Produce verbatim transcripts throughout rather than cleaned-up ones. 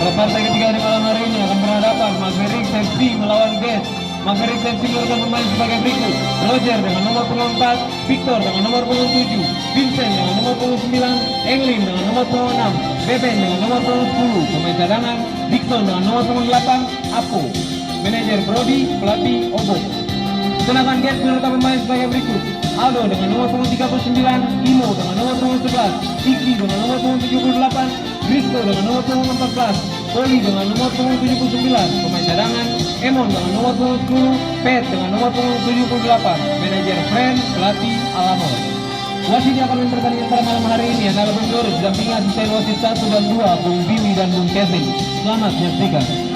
Partai ketiga di malam hari ini akan berhadapan Maverick F C melawan Guest. Maverick F C menurunkan pemain sebagai berikut: Roger dengan nomor punggung empat, Victor dengan nomor punggung tujuh, Vincent dengan nomor punggung sembilan, Englin dengan nomor punggung enam, Beben dengan nomor punggung sepuluh, pemain cadangan, Dickson dengan nomor punggung delapan, Apo. Manajer Brody, pelatih Obo. Sedangkan Guest menurunkan pemain sebagai berikut: Aldo dengan nomor punggung tiga puluh sembilan, Imo dengan nomor punggung sebelas, Iki dengan nomor punggung tujuh puluh delapan, Rizko dengan nomor punggung empat belas, Poli dengan nomor punggung tujuh puluh sembilan, pemain cadangan, Emon dengan nomor punggung sepuluh, Pet dengan nomor punggung tujuh puluh delapan, manajer Fren, pelatih Alamor. Wasit yang akan memimpin pertandingan pada malam hari ini adalah Bung Yoris, didampingi asisten wasit satu dan dua, Bung Billy dan Bung Kevin. Selamat menyaksikan.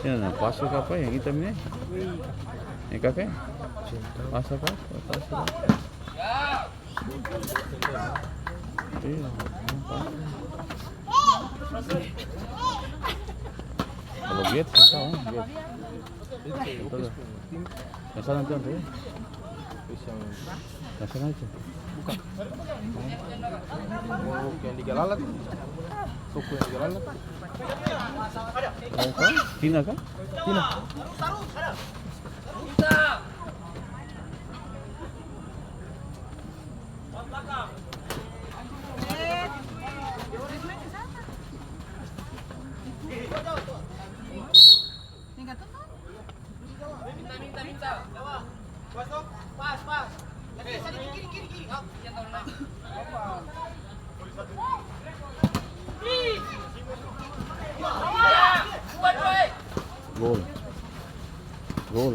Ya, nah, pasu ka apa yang hitam ini? Ini kaka? Pasu ka? Pasu ka? Iya, pasu. Kalau giat, seng tau, giat. Betul. Yang sana nanti, nanti. Yang sana aja. Bukan. Oh, yang di Galalat. Toko yang di Galalat. Oh, kan? Tina, kan? Tina. Gol. Gol.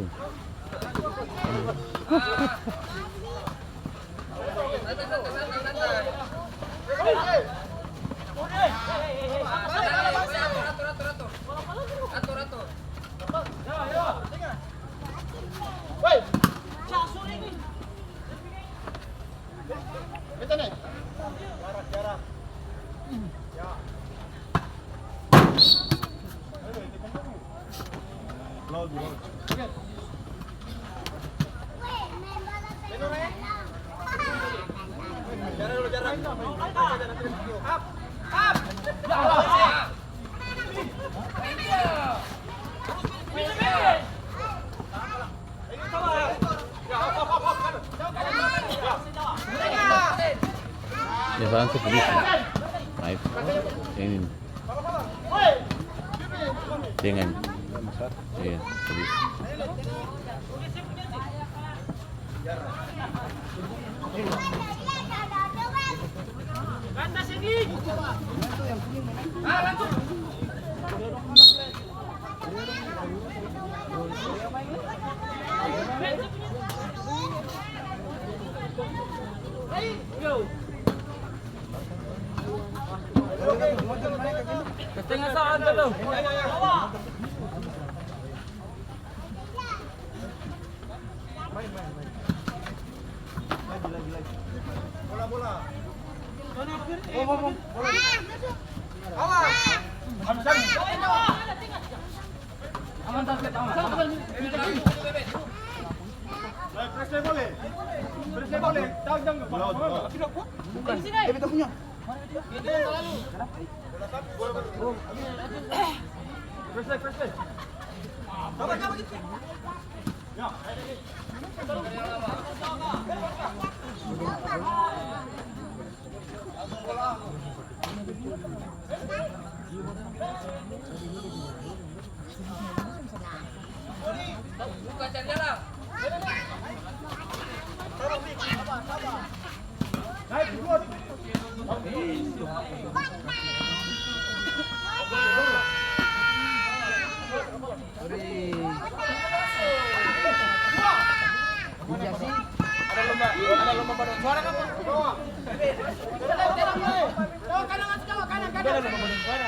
Dia bilang ke polisi. Nah, itu. Ini. Dengan. Iya, polisi. Setengah saat dulu. Ada lomba, ada lomba paduan suara ka? Ada lomba paduan suara.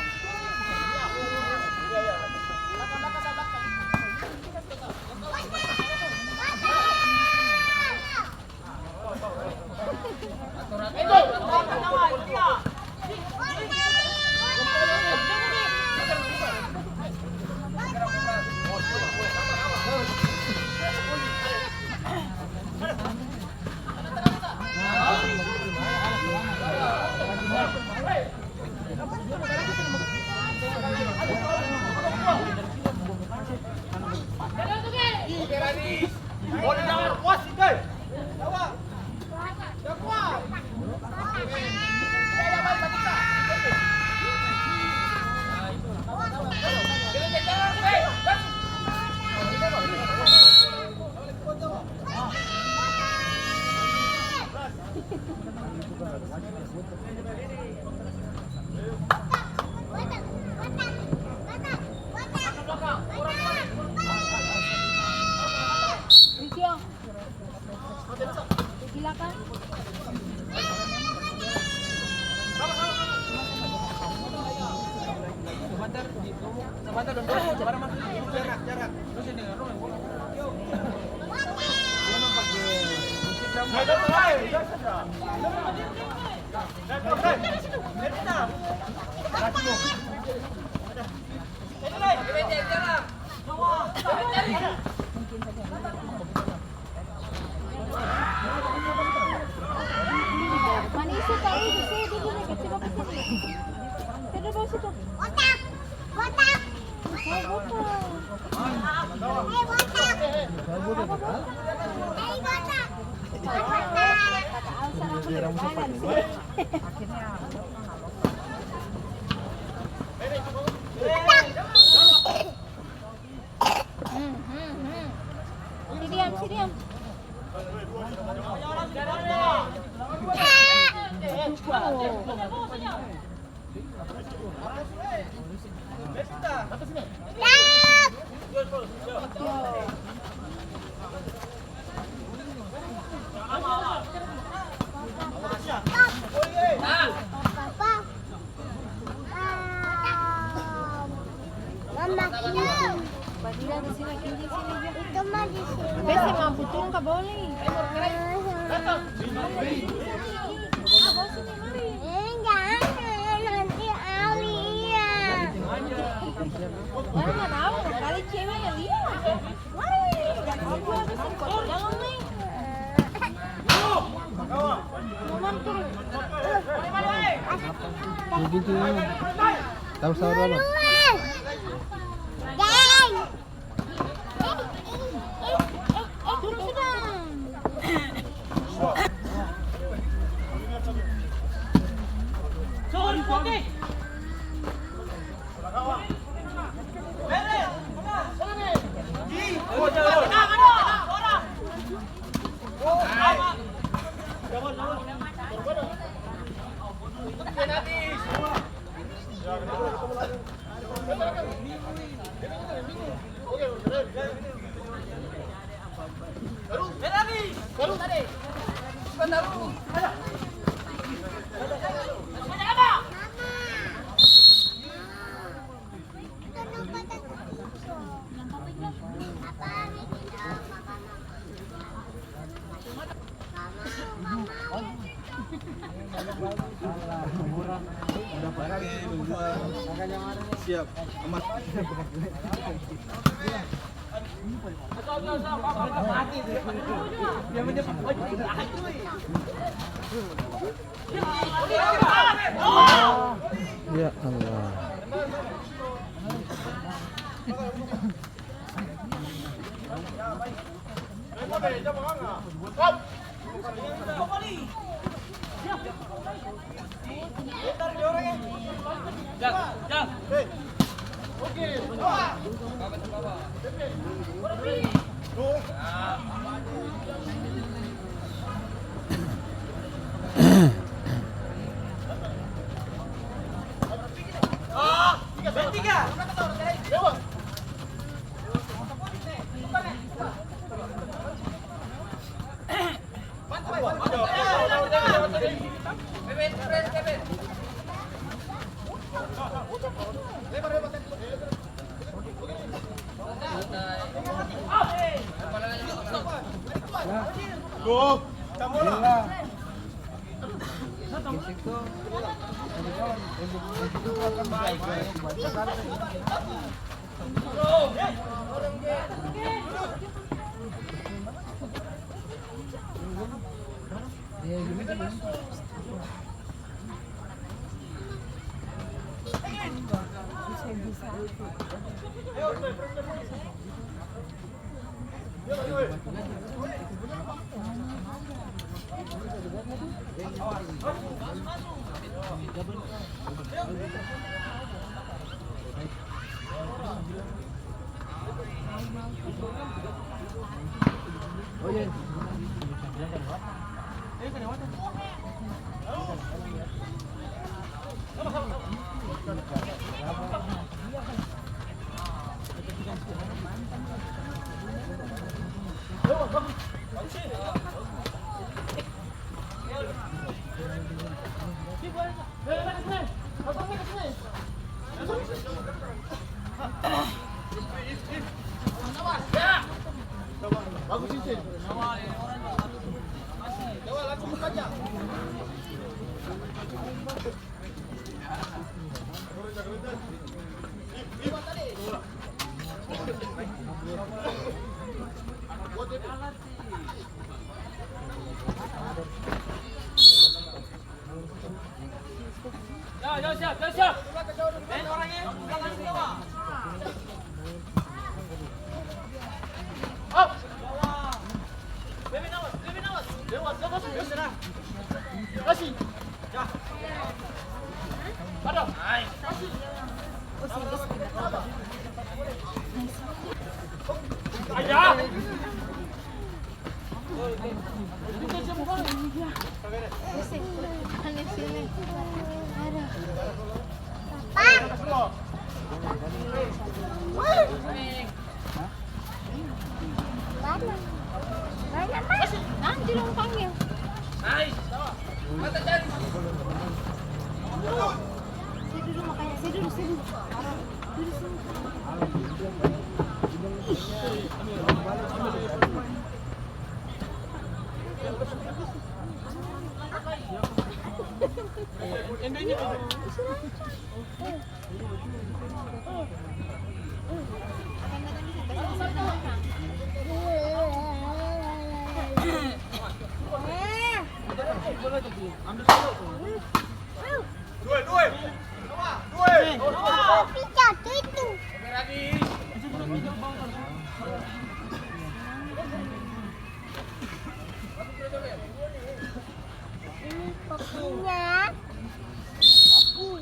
Mana isi tahu isi dulu nih, kecil apa sini? Coba bawa situ. Botak. Botak. Saya botak. Saya botak. Apa botak? Saya botak. Hmm, hmm, hmm. Sini diam, sini diam. Mama, itu mah di sini. Bese mampu turun ka bawah lai. Enggak, nanti Ali iya. Orang nggak tahu, kali cewek yang lihat. Wah, jangan kotor, jangan nih. Roman turun. Ginting, tahu sahur apa? Siap, aman. Ya Allah. Yo, yo, siap, yo, siap. Main orangnya, belakang semua. Up. Bebe, nawas, bebe, nawas. Lewat, lewat, lewat. Kasih. Ya. Ada. Nice. Kasih. Aja. Nanti dong panggil. Saya dulu, makanya saya dulu, saya dulu. Dulu sini. Dua, dua. Ini kopinya. Kopi.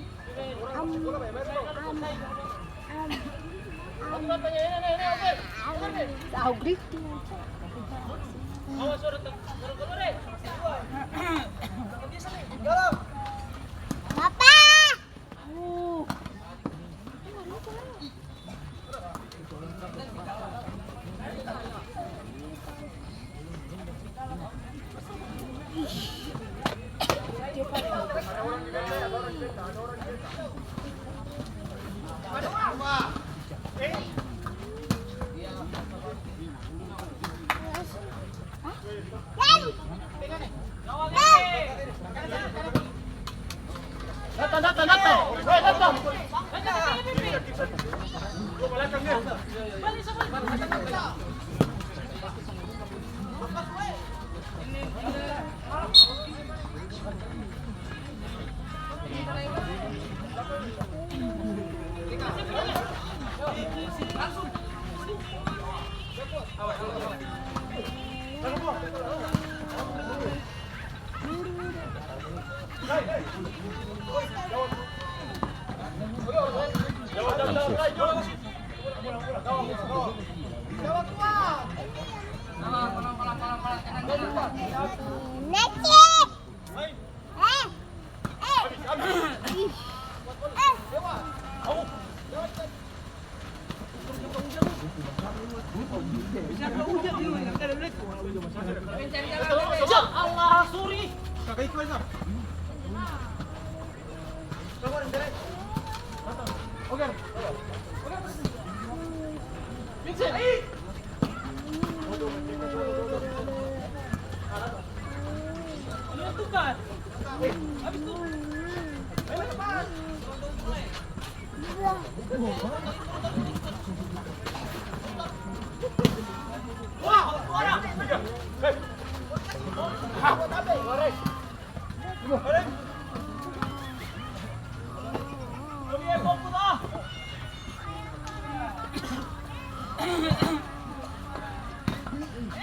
Am, am, am, am. Tahu green tea. Papa.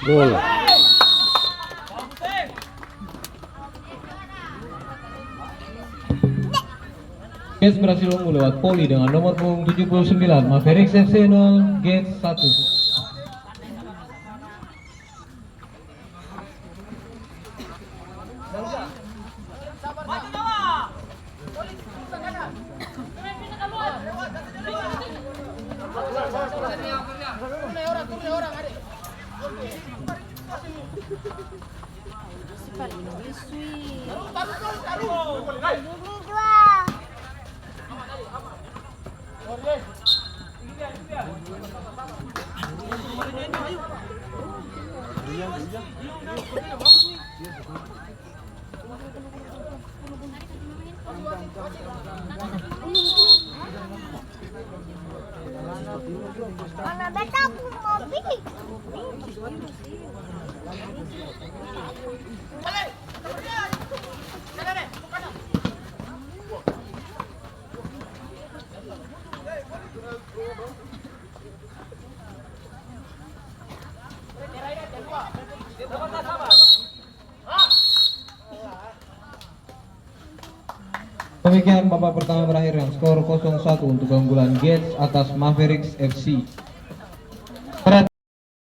Gol. Guys berhasil unggul lewat voli dengan nomor punggung tujuh puluh sembilan, Mavericks F C nol, Gate satu. Mana beta pung mobil? Demikian babak pertama berakhir dengan skor kosong satu untuk keunggulan Gates atas Mavericks F C.